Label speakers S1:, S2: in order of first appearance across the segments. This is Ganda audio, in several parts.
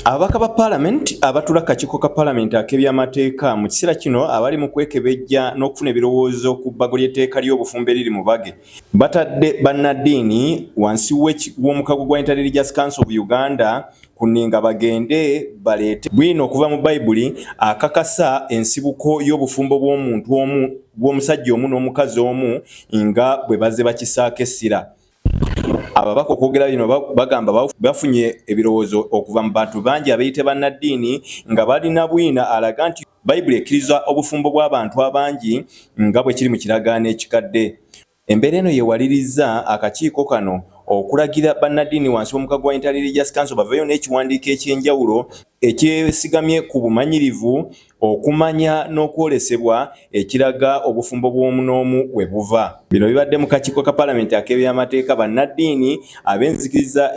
S1: Ababaka ba Paalamenti abatuula ku kakiiko ka Paalamenti ak'ebyamateeka mu kiseera kino abali mu kwekebejja n'okufuna ebirowoozo ku bbago ly'etteeka ly'obufumbo eriri mu bage batadde bannaddiini wansi w'omukago gwa Interreligious Council of Uganda ku nninga bagende baleete bwino okuva mu Bayibuli akakasa ensibuko y'obufumbo bw'omuntu omu bw'omusajja omu n'omukazi omu nga bwe bazze bakisaako essira. Ababaka okwogera bino bagamba bafunye ebirowoozo okuva mu bantu bangi abeeyita bannaddiini nga balina bwina alaga nti Bayibuli ekkiriza obufumbo bw'abantu abangi nga bwe kiri mu kiragaano ekikadde. Embeera eno yewalirizza akakiiko kano okulagira bannaddiini wansi w'omukago gwa Interreligious Council baveeyo n'ekiwandiiko eky'enjawulo ekyesigamye ku bumanyirivu, okumanya n'okwolesebwa ekiraga obufumbo bw'omu n'omu we buva. Bino bibadde mu kakiiko ka Palamenti ak'ebyamateeka bannaddiini ab'enzikiriza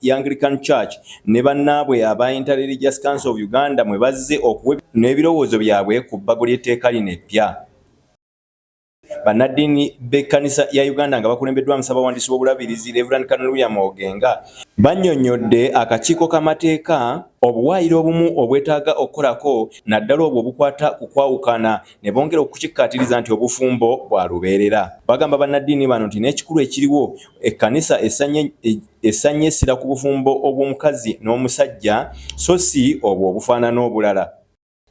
S1: ya Anglican Church ne bannaabwe aba Interreligious Council of Uganda mwe bazze okuwa n'ebirowoozo byabwe ku bbago ly'etteeka lino eppya. Bannaddiini b'ekkanisa ya Uganda nga bakulembeddwamu Ssabawandiisi w'Obulabirizi Rev. Canon William Ogenga bannyonnyodde akakiiko k'amateeka obuwaayiro obumu obwetaaga okukolako naddala obwo obukwata ku kwawukana ne bongera okukikkaatiriza nti obufumbo bwa lubeerera. Bagamba bannaddiini bano nti n'ekikulu ekiriwo ekkanisa essanye essira ku bufumbo obw'omukazi n'omusajja so si obwo obufaanana obulala.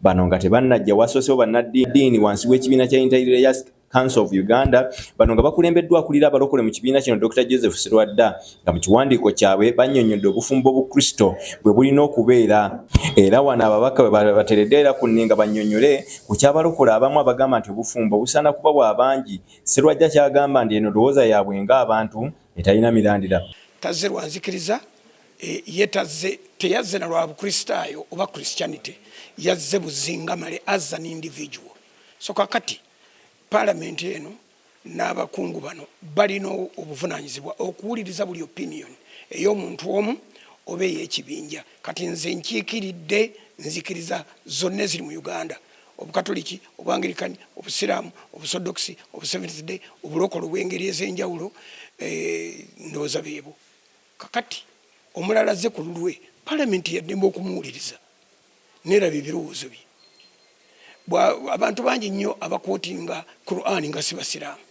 S1: Bano nga tebannajja wasoosewo bannaddiini wansi w'ekibiina kya Interreligious Council of Uganda bano nga bakulembeddwa akulira abalokole mu kibiina kino Dr. Joseph Serwadda nga mu kiwandiiko kyabwe bannyonnyodde obufumbo Obukristo bwe bulina okubeera era wano ababaka bwe bateredde era ku nninga bannyonnyole ku ky'abalokole abamu abagamba nti obufumbo busaana kuba bwa bangi. Serwadda ky'agamba nti eno ndowooza yaabwe ng'abantu etalina mirandira.
S2: Tazze lwa nzikiriza e, ye tazze teyazze na lwa Bukristaayo oba Christianity, yazze buzinga male as an individual. So kakati Paalamenti eno n'abakungu bano balina obuvunaanyizibwa okuwuliriza buli opinion ey'omuntu omu oba ey'ekibinja. Kati nze nkiikiridde nzikiriza zonna eziri mu Uganda, Obukatoliki, Obwangirikani, Obusiraamu, Obusodokisi, Obuseventh Day, obulokole obw'engeri ez'enjawulo, eh, ndowooza beebo. Kakati omulala azze ku lulwe, Palamenti yaddembe okumuwuliriza neraba ebirowoozo bye. Abantu bangi nnyo abakwotinga Quran nga si Basiraamu,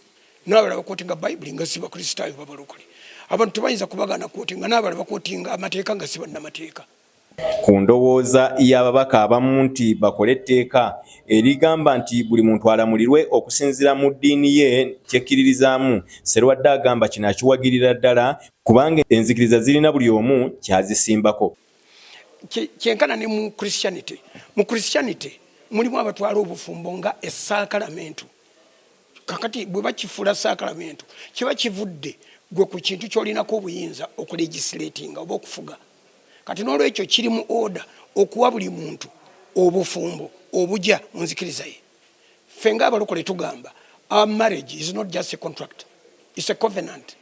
S2: n'abalala bakwotinga Bayibuli nga si Bakristaayo babalokole. Abantu tebayinza kubagaana kwotinga, n'abalala bakwotinga amateeka nga si bannamateeka.
S1: Ku ndowooza y'ababaka abamu nti bakole etteeka erigamba nti buli muntu alamulirwe okusinziira mu ddiini ye kyekkiririzaamu, Sserwadda agamba kino akiwagirira ddala kubanga enzikiriza zirina buli omu ky'azisimbako.
S2: Kyenkana ne mu Christianity. Mu Christianity mulimu abatwala obufumbo nga esaakalamentu. Kakati bwe bakifuula saakalamentu kiba kivudde gwe ku kintu ky'olinako obuyinza okulegislatinga oba okufuga. Kati n'olwekyo kiri mu order okuwa buli muntu obufumbo obugya mu nzikiriza ye. Ffe ng'abalokole tugamba our marriage is not just a contract, it's a covenant.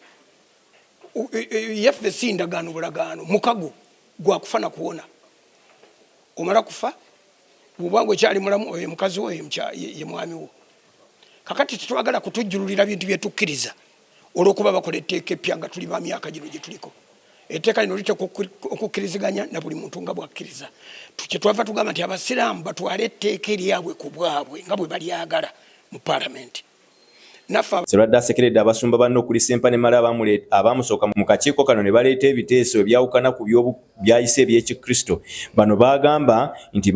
S2: Yaffe si ndagaano bulagaano, mukago gwa kufa na kuwona. Omala kufa bw'oba ng'okyali mulamu, oyo ye mukazi wo, ye mwami wo. Kakati tetwagala kutujjululira bintu bye tukkiriza olw'okuba bakola etteeka eppya nga tuli ba myaka gino gye tuliko. Etteeka lino liteekwa okukkiriziganya na buli muntu nga bw'akkiriza. Kyetwava tugamba nti Abasiraamu batwale etteeka eryabwe ku bwabwe nga bwe balyagala mu Paalamenti.
S1: Sserwadda asekeredde abasumba banne okuli Ssempa ne Male abaamusooka mu kakiiko kano ne baleeta ebiteeso ebyawukana ku byayise eby'Ekikristo. Bano baagamba nti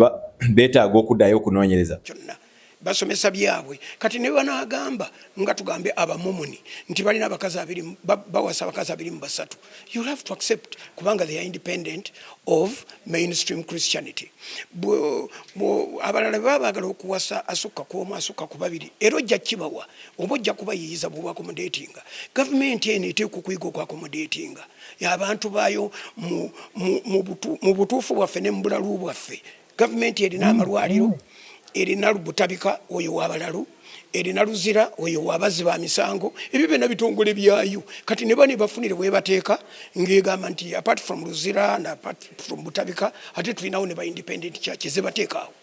S1: beetaaga okuddayo okunoonyereza.
S2: Kyonna basomesa byabwe. Kati ne banaagamba nga tugambe Abamomoni nti balina abakazi abiri, bawasa abakazi 23, you'll have to accept kubanga they are independent of mainstream Christianity. Abalala bwe baba baagala okuwasa asukka ku omu, asukka ku babiri, era ojja kibawa oba ojja kubayiiyiza bw'oba accommodatinga. Gavumenti eno eteekwa okuyiga okwaccommodatinga abantu baayo mu butuufu bwaffe ne mu bulalu bwaffe. Gavumenti erina amalwaliro, erina Butabika oyo wabalalu, erina Luzira oyo wabazzi ba misango, ebyo byonna bitongole byayo. Kati ne bano bafunire webateeka ng'egamba nti apart from Luzira and apart from Butabika ate tulinawo ne ba independent church zebateekaawo.